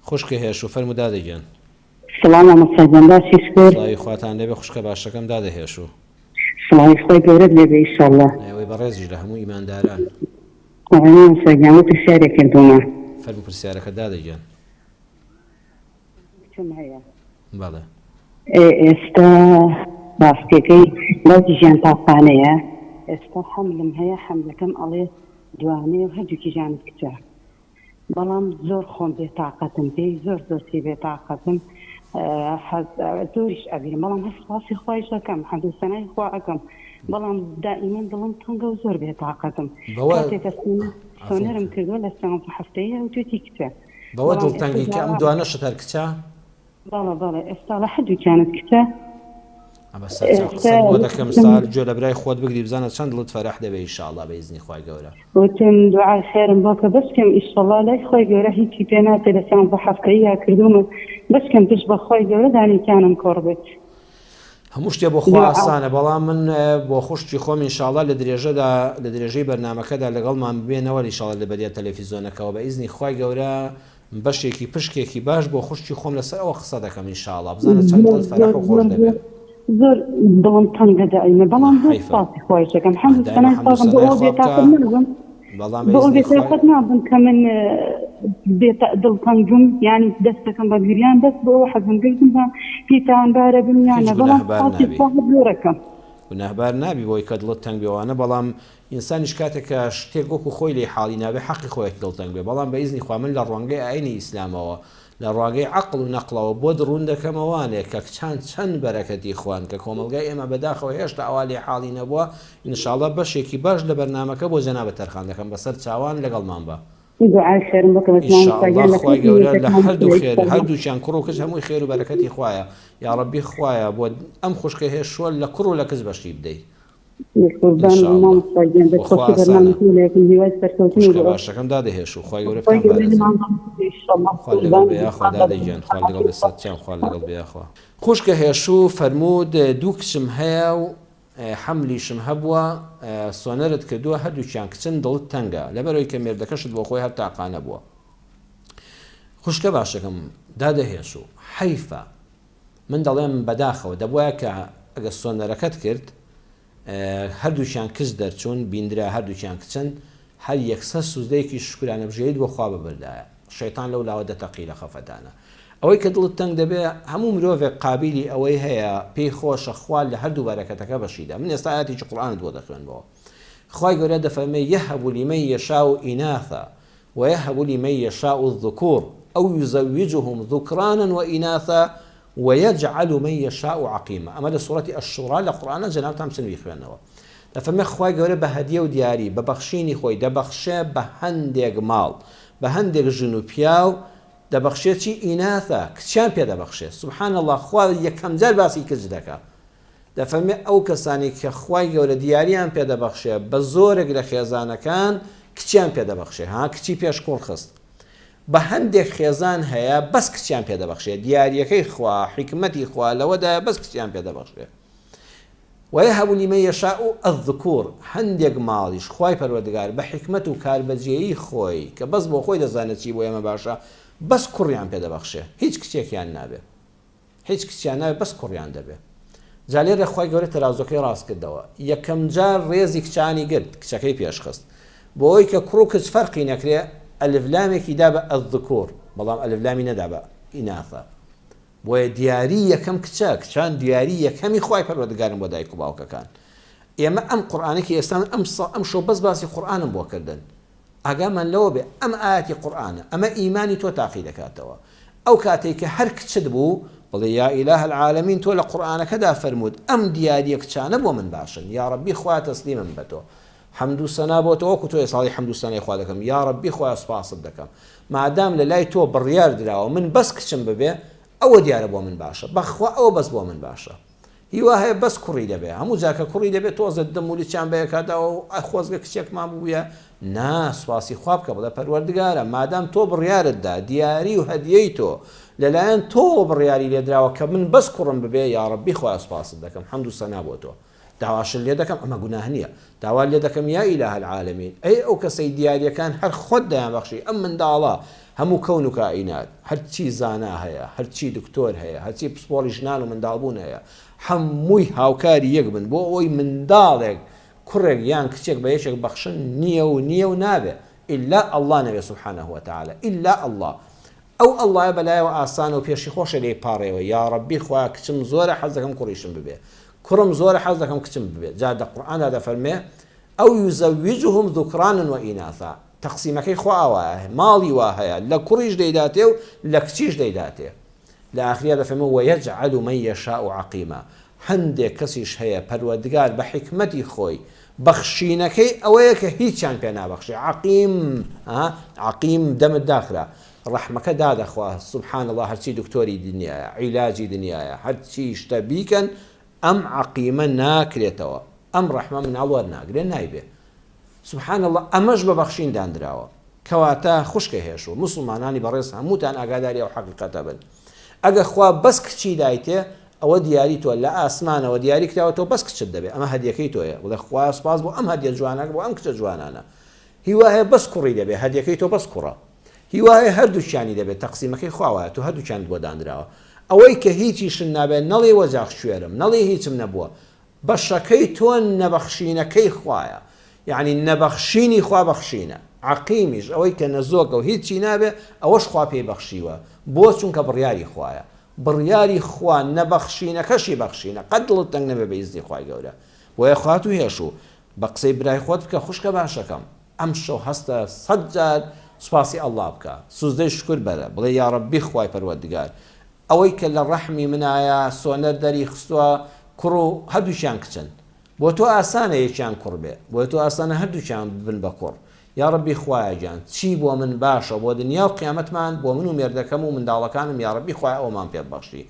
خوشکە هێشوو فەرموو دادە گیان. سڵاو مامۆستا گیان باشی شکور. سڵاوی خواتان لێبێ خوشکە باشەکەم دادە هێشوو. سڵاوی خوای گەورەت لێبێ ئیشەڵا. ئێوەی بەڕێزیش لە هەموو ئیمانداران. وەڵا مامۆستا گیان بۆ پرسیارێک کردوومە. فەرموو پرسیارەکەت دادە گیان. کچم هەیە. بەڵێ. ئێستا ڕاستیەکەی باوکی ژیان تاقانەیە ئێستا حەملم هەیە حەملەکەم ئەڵێ دوانەیە و هەردووکیژانت کچە. بەڵام زۆر خۆم بێ تاقەتم پێی زۆر زۆر پێی بێ تاقەتم حەز زۆریش ئەگرم بەڵام هەر سوپاسی خوایش ئەکەم حەمد و سەنای خوا ئەکەم بەڵام دائیمەن دڵم تەنگە و زۆر بێ تاقەتم بەوە کاتێک کە عەفوم سۆنەرم کە. کردووە لە سیانزە هەفتەیە وتوێتی کچە بەوە بەڵام ئێستا دڵتەنگی کە ئەم داوا دوانەشت هەر کچە؟ بەڵێ بەڵێ ئێستا لە هەردووکیانت کچە. ئەمە سەرچاو ئێستا قسەت بۆ دەکەم وتم سار گوێ لە برای خۆت بگری بزانە چەند دڵت فەرەح دەبێ ئیشاڵا بە ئیزنی خوای گەورە. وتم دوعای خێرم بۆ کە بەشکەم ئیشەڵا لای خوای گەورە هیچی پێ ناچێ لە سیانزە هەفتەییا کردوومە بەشکەم پشت بە خوای گەورە دانێکیانم کۆڕ بێت. هەموو شتێ بۆ خوا دوعا. ئاسانە بەڵام من بۆ خوشکی خۆم ئینشاڵا لە درێژەدا لە درێژەی بەرنامەکەدا لەگەڵمان بمێنەوە ئیشاڵا لە بەریە تەلەفیزۆنەکەوە بە ئیزنی خوای گەورە بەشێکی پشکێکی باش بۆ خوشکی خۆم لەسەر ئەوە قسە دەکەم ان شاء اللە بزانە چەند زۆر دڵت فەرەح زۆر و خۆش زۆر دەبێ. زۆر زۆر دڵم تەنگە دائیمە نا بەڵام زۆر حەیفە سوپاسی خوایش دەکەم حەمد و دایمە سەنای حەمد و خواکەم بۆ سەنای ئەوە خوا بکە بێتاقەت نابم بەڵام بە بۆ ئەو ئیزنی خوای بێتاقەت نابم کە من بێتە دڵتەنگم یانی دەست دەکەم بە گریان بەس بۆ ئەوە حەزم کردم بە پێی تاوانبارە بم یان هیچ نە بەڵام گوناهبار سوپاسی نابی خوا هەر زۆرەکەم. گوناهبار نابی بۆی کە دڵت تەنگ بێ وانە بەڵام ئینسانیش کاتێک کە شتێک وەکو خۆی لێی حاڵی نابێ حەقی خۆیەتی دڵتەنگ بێ بەڵام بە ئیزنی خوا من لە ڕوانگەی ئاینی ئیسلامەوە لە ڕوانگەی عەقڵ و نەقڵەوە بۆت ڕوون دەکەمەوانێ کە کچان چەند بەرەکەتی خوان کە کۆمەڵگای ئێمە بەداخەوە هێشتا ئەوا لێ حاڵی نەبووە ان شاءاللە بەشێکی باش لە بەرنامەکە بۆ جەنابت تەرخان دەکەم بەسەر چاوان لەگەڵمان بە. دوعای خێرم بۆ کە بەس ان شاء مامۆستا اللە گیان لە خوای پێش گەورە لە نوێژەکان هەردوو بکرێ خێر ان شاء اللە. هەردووکیان کوڕ و کچ هەمووی خێر و بەرەکەتی خوایە یاڕەبی خوایە بۆ ئەم خوشکە هێشووە لە کوڕ و لە کچ بەشی بدەی. ان قوربان شاء بم اللە مامۆستا گیان بۆ خوا دەستخۆشی ئاسانە بەرنامەکەی لێکم هیوای سەرکەوتنی خوشکە بۆ باشەکەم دادە هێشوو خوای گەورە خوای بتان گەورە پارێزێ لێمان ڕازی بێ ئیشەڵا خوات لەگەڵ قوربان بێ بم یاخوا قوربان دادە بم گیان خوات لەگەڵ بێ سەرچاو خوات لەگەڵ بێ یاخوا. خوشکە هێشوو فەرموود دوو کچم هەیە و حەملیشم هەبووە سۆنەرت کردووە هەردووکیان کچن دڵت تەنگە لەبەرئەوەی کە مێردەکەشت بۆ خۆی هەر تاقانە بووە خوشکە باشەکەم دادە هێشوو حەیفە من دەڵێم بەداخەوە دەبوایە کە ئەگەر سۆنەرەکەت کرد هەردووکیان کچ دەرچوون بیندرا هەردووکیان کچن هەر یەکسەر سوزدەیەکی شوکرانە بژێریت بۆ خوا ببردایە شەیتان لەو لاوە دەتەقی لە خەفەتانە ئەوەی کە دڵت تەنگ دەبێ هەموو مرۆڤێک قابیلی ئەوەی هەیە پێی خۆشە خوا لە هەردوو بەرەکەتەکە بەشیدا من ئێستا ئایەتێکی قورئانت بۆ دەخوێنمەوە خوای گەورە دەفەرمێ یهب لمن یشاء اناثا ویهب لمن یشاء الذکور او یزوجهم ذکرانا واناثا ویجعل من یشاء عقیما ئەمە لە سورەتی الشورا لە قورئانە جەنابتان بچن بیخوێنەوە دەفەرمێ خوای گەورە بە هەدیە و دیاری بە بەخشینی خۆی دەبەخشێ بە هەندێک ماڵ بە هەندێک ژن و پیاو دەبەخشێ چی ئیناثا کچیان پێ دەبەخشێ سبحان اللە خوا یەکەم جار باسی کچ دەکا دەفەرمێ ئەو کەسانەی کە خوای گەورە دیاریان پێ دەبەخشێ بە زۆرێک لە خێزانەکان کچیان پێ دەبەخشێ ها کچی پێش کوڕ خست بە هەندێک خێزان هەیە بەس کچیان پێ دەبەخشێ دیاریەکەی خوا حیکمەتی خوا لەوەدایە بەس کچیان پێ دەبەخشێ ویهب لمن یشاء الذکور هەندێک ماڵیش خوای پەروەردگار بە حیکمەت و کاربەجێیی خۆی کە بەس بۆ خۆی دەزانێت چی بۆ ئێمە باشە بەس کوڕیان پێ دەبەخشێ هیچ کچێکیان نابێ هیچ کچیان نابێ بەس کوڕیان دەبێ جا لێرە خوای گەورە تەرازوەکەی ڕاست کردەوە یەکەم جار ڕێزی کچانی گرت کچەکەی پێشخست بۆ ئەوەی کە کوڕ و کچ فەرقی نەکرێ ئەلف لامێکی دا بە الذکور بەڵام ئەلف لامی نەدا بە ئیناثە بۆیە دیاری یەکەم کچە کچان دیاری یەکەمی خوای پەروەردگارن بۆ دایک و باوکەکان ئێمە ئەم قورئانەی کە ئێستا من ئەم ئەم شەو بەس باسی قورئانم بۆ کردن ئاگامان لەوە بێ ئەم ئایەتی قورئانە ئەمە ئیمانی تۆ تاقی دەکاتەوە ئەو کاتێک کە هەر کچت بوو بڵێ یا ئیلاه العالمین تۆ لە قورئانەکەدا فەرمووت ئەم دیاریە کچانە بۆ من باشن یا ڕەبی خوایە تەسلیمم بە تۆ حەمد و سەنا بۆ تۆ وەکو تۆ ئێساڵی حەمد و سەنای خوا دەکەم یا ڕەبی خوایە سوپاست دەکەم مادام لە لای تۆ بڕیار دراوە من بەس کچم ببێ ئەوە دیارە بۆ من باشە بەخوا ئەوە بەس بۆ من باشە هیوا هەیە بەس کوڕی دەبێ هەموو جار کە کوڕی دەبێ تۆزێ دەم و لچیان بەیەکا داوە و ئای خۆزگە کچێکمان ببوویە نا سوپاسی خوا بکە بڵێ پەروەردگارە مادام تۆ بڕیارت دا دیاری و هەدیەی تۆ لەلایەن تۆوە بڕیاری لێدراوە کە من بەس کوڕم ببێ یاڕەبی خوایە سوپاست دەکەم حەمد و سەنا بۆ تۆ داواشت لێ دەکەم ئەمە گوناه نییە داوات لێ دەکەم یا ئیلاه العالمین ئەی ئەو کەسەی دیاریەکان هەر خۆت دەیانبەخشی ئەم منداڵە. هەموو کەون و کائینات، هەرچی زانا هەیە، هەرچی دکتۆر هەیە، هەرچی پسپۆڕی ژنان و منداڵبوون هەیە، هەمووی هاوکاری یەک بن بۆ ئەوەی منداڵێک، کوڕێک یان کچێک بە یەکێک بەخشن، نییە و نییە و نابێ، ئیلا اللە نەبێ سبحانە وتعالی، ئیلا اللە. ئەو اللە یە بەلایەوە ئاسانە و پێشی خۆشە لێی پاڕێوە، یاڕەبی خوایە کچم زۆرە حەز دەکەم کوڕیشم ببێ، کوڕم زۆرە حەز دەکەم کچم ببێ، جا دە قورئاندا دەفەرمێ، او یزوجهم ذکرانا و اناثا، تەقسیمەکەی خوا ئاوایە، ماڵی وا هەیە لە کوڕیش دەیداتێ و لە کچیش دەیداتێ. لە ئاخریا دەفەرمێ، ویجعل من یشاء عقیما، هەندێک کەسیش هەیە پەروەردگار بە حیکمەتی خۆی بەخشینەکەی ئەوەیە کە هیچیان پێ نابەخشێ، عقیم، ها عقیم دەمت داخرا، ڕەحمەکە دادەخوا، سبحان اللە هەرچی دکتۆری دنیایە، عیلاجی دنیایە، هەرچی شتە بیکەن ئەم عەقیمە ناکرێتەوە، ئەم ڕەحمە مناڵ وەرناگرێ نایبێ سبحان اللە ئەمەش بە بەخشین داندراوە کەواتە خوشکە هێشوو موسڵمانانی بەڕێز هەمووتان ئاگاداری ئەو حەقیقەتە بن ئەگە خوا بەس کچی دایتێ ئەوە دیاری تۆ لە ئاسمانەوە دیاری کراوە تۆ بەس کچت دەبێ ئەمە هەدیەکەی تۆیە بڵێ خوایە سوپاس بۆ ئەم هەدیە جوانە بۆ ئەم کچە جوانانە هیوا هەیە بەس کوڕی دەبێ هەدیەکەی تۆ بەس کوڕە هیوا هەیە هەردووکیانی دەبێت تەقسیمەکەی خوا وایە تۆ هەردووکیانت بۆ دانراوە ئەوەی کە هیچیشن نابێت نەڵێی وەجاخ کوێرم نەڵێی هیچم نەبووە بەشەکەی تۆ نەبەخشینەکەی خوایە یەعنی نەبەخشینی خوا بەخشینە عەقیمیش ئەوەی کە نەزۆکە و هیچی نابێ ئەوەش خوا پێی بەخشیوە بۆ چونکە بڕیاری خوایە بڕیاری خوا نەبەخشینەکەشی بەخشینە قەت دڵت تەنگ نەبێ بە ئیزنی خوای گەورە بۆیە خاتوو هێشوو بە قسەی برای خۆت بکە خوشکە باشەکەم ئەمشەو هەستە سەت جار سوپاسی اللە بکە سوجدەی شوکر بەرە بڵێ یاڕەبی خوای پەروەردگار ئەوەی کە لە ڕەحمی منایە سۆنەر دەری خستوە کوڕ و هەردووکیان کچن بۆ تۆ ئاسانە یەکیان کوڕ بێ بۆ تۆ ئاسانە هەردووکیان ببن بە کوڕ یاڕەبی خوایە گیان چی بۆ من باشە بۆ دنیا و قیامەتمان بۆ من و مێردەکەم و منداڵەکانم یاڕەبی خوایە ئەوەمان پێ ببەخشی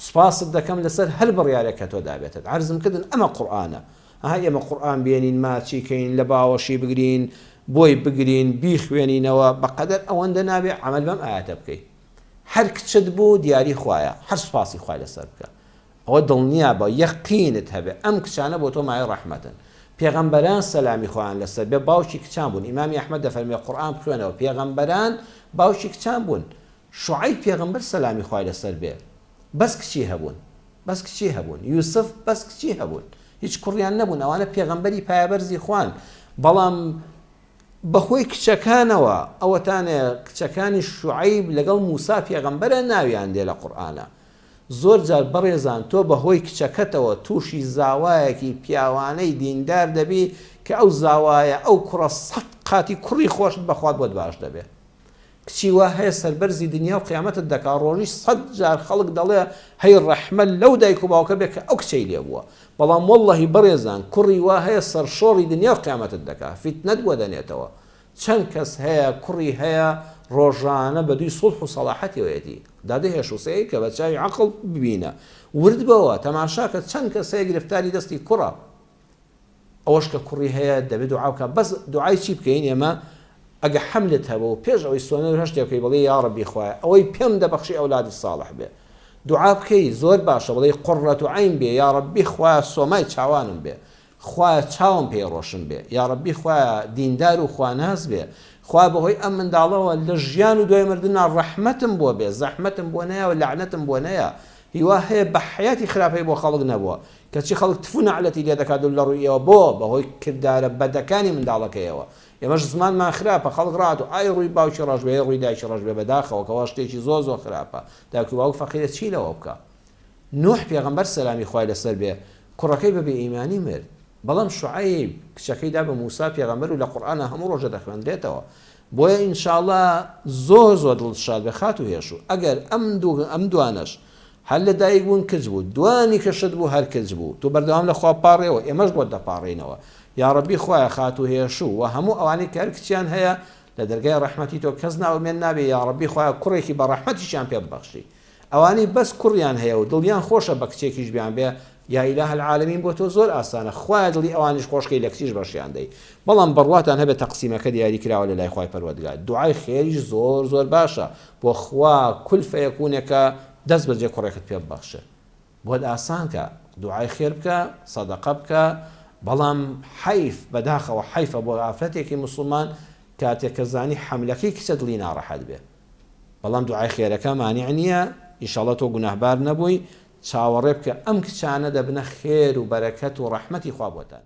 سوپاست دەکەم لەسەر هەر بڕیارێک کە تۆ دابێتت عەرزم کردن ئەمە قورئانە ئەها ئێمە قورئان بێنین ماچی کەین لە باوەشی بگرین بۆی بگرین بیخوێنینەوە بەقەدەر ئەوەندە نابێ عەمەل بەم ئایەتە بکەی هەر کچت بوو دیاری خوایە هەر سوپاسی خوای لەسەر بکە ئەوە دڵنیابە یەقینت هەبێ ئەم کچانە بۆ تۆ مایەی ڕەحمەتن پێغەمبەران سەلامی خوایان لەسەر بێ باوکی کچان بوون ئیمامی ئەحمەد دەفەرمێ قورئان بخوێنەوە پێغەمبەران باوکی کچان بوون شوعەیب پێغەمبەر سەلامی خوای لەسەر بێ بەس کچی هەبوون بەس کچی هەبوون یوسف بەس کچی هەبوون هیچ کوڕیان نەبوون ئەوانە پێغەمبەری پایەبەرزی خوان بەڵام بەهۆی کچەکانەوە ئەوەتانێ کچەکانی شوعەیب لەگەڵ موسا پێغەمبەرە ناویان دێ لە قورئانا زۆر جار بەڕێزان تۆ بەهۆی کچەکەتەوە توشی زاوایەکی پیاوانەی دیندار دەبی کە ئەو زاوایە ئەو کوڕە سەت قاتی کوڕی خۆشت بەخوات بۆت باش دەبێ کچی وا هەیە سەربەرزی دنیا و قیامەتت دەکا ڕۆژی سەت جار خەڵک دەڵێ هەی ڕەحمە لەو دایک و باوکە بێ کە ئەو کچەی لێ بووە بەڵام وەڵڵەهی بەڕێزان کوڕی وا هەیە سەرشۆڕی دنیا و قیامەتت دەکا فیتنەت بۆ دەنێتەوە چەند کەس هەیە کوڕی هەیە ڕۆژانە بە دووی سوڵح و سەڵاحەتیەوەیەتی دادە هێش و سەیر کە بە چاوی عەقڵ ببینە ورد بەوە تەماشاکە چەند کەس هەیە گرفتاری دەستی کوڕە ئەوەش کە کوڕی هەیە دەبێت دوعا بکات بەس دوعای چی بکەین ئێمە ئەگە حەملت هەبوو پێش ئەوەی سۆنەر هەر شتێک بکەی بڵێ یاڕەبی خوایە ئەوەی پێم دەبەخشی ئەولادی ساڵح بێ دوعا بکەی زۆر باشە بڵێ قڕەت عین بێ یاڕەبی خوایە سۆمای چاوانم بێ خوایە چاوم پێی ڕۆشن بێ یاڕەبی خوایە دیندار و خواناس بێ خوا بەهۆی ئەم منداڵەوە لە ژیان و دوای مردنا ڕەحمەتم بۆ بێ زەحمەتم بۆ نەیە و لەعنەتم بۆ نەیە هیوا هەیە بە حەیاتی خراپەی بۆ خەڵک نەبووە کەچی خەڵک تفو نەعلەتی لێ دەکات و لە ڕووی ئێوە بۆ؟ بەهۆی کردارە بەدەکانی منداڵەکەیەوە. ئێمەش زمانمان خراپە خەڵک ڕاهاتوو ئای ڕووی باوکی ڕەش بێ ئەی ڕووی دایکی ڕەش بێ بەداخەوە کەوا شتێکی زۆر زۆر خراپە دایک و باوک فەقیرە چی لەوە بکا نوح پێغەمبەر سەلامی خوای لەسەر بێ کوڕەکەی بە بێ ئیمانی مرد بەڵام شوعەیب کچەکەی دا بە موسا پێغەمبەر و لە قورئانا هەموو ڕۆژە دەخوێندرێتەوە بۆیە ان شاء اللە زۆر زۆر دڵت شاد بێ خاتوو هێشوو ئەگەر ئەم دوو ئەم دوانەش هەر لە دایک بوون کچ بوو دوانی کە شت بوو هەر کچ بوو تۆ بەردەوام لە خوا بپاڕێوە ئێمەش بۆت دەپاڕێینەوە یاڕەبی خوایە خاتوو هێشوو وە هەموو ئەوانەی کە هەر کچیان هەیە لە دەرگای ڕەحمەتی تۆ کەس نائومێد نابێ یاڕەبی خوایە کوڕێکی بە ڕەحمەتیشیان پێ ببەخشی ئەوانەی بەس کوڕیان هەیە و دڵیان خۆشە بە کچێکیش بیان بێ یا الە العالمین بۆ تۆ زۆر ئاسانە خوایە دڵی ئەوانیش خۆش کەی لە کچیش بەشیان دەی بەڵام بڕواتان هەبێ تەقسیمەکە دیاری کراوە لە لای خوای پەروەردگار دوعای خێریش زۆر زۆر باشە بۆ خوا کول فەیەکونێکە دەست بەجێ کوڕێکت پێ ببەخشێ بۆت ئاسان کە دوعای خێر بکە سەدەقە بکە بەڵام حەیف بەداخەوە حەیفە بۆ ئافرەتێکی موسڵمان کاتێک کە زانی حەملەکەی کچە دڵی ناڕەحەت بێ. بەڵام دوعای خێرەکە مانع نییە ئیشەڵا تۆ گوناهبار نەبووی چاوەڕێ بکە ئەم کچانە دەبنە خێر و بەرەکەت و ڕەحمەتی خوا بۆتان.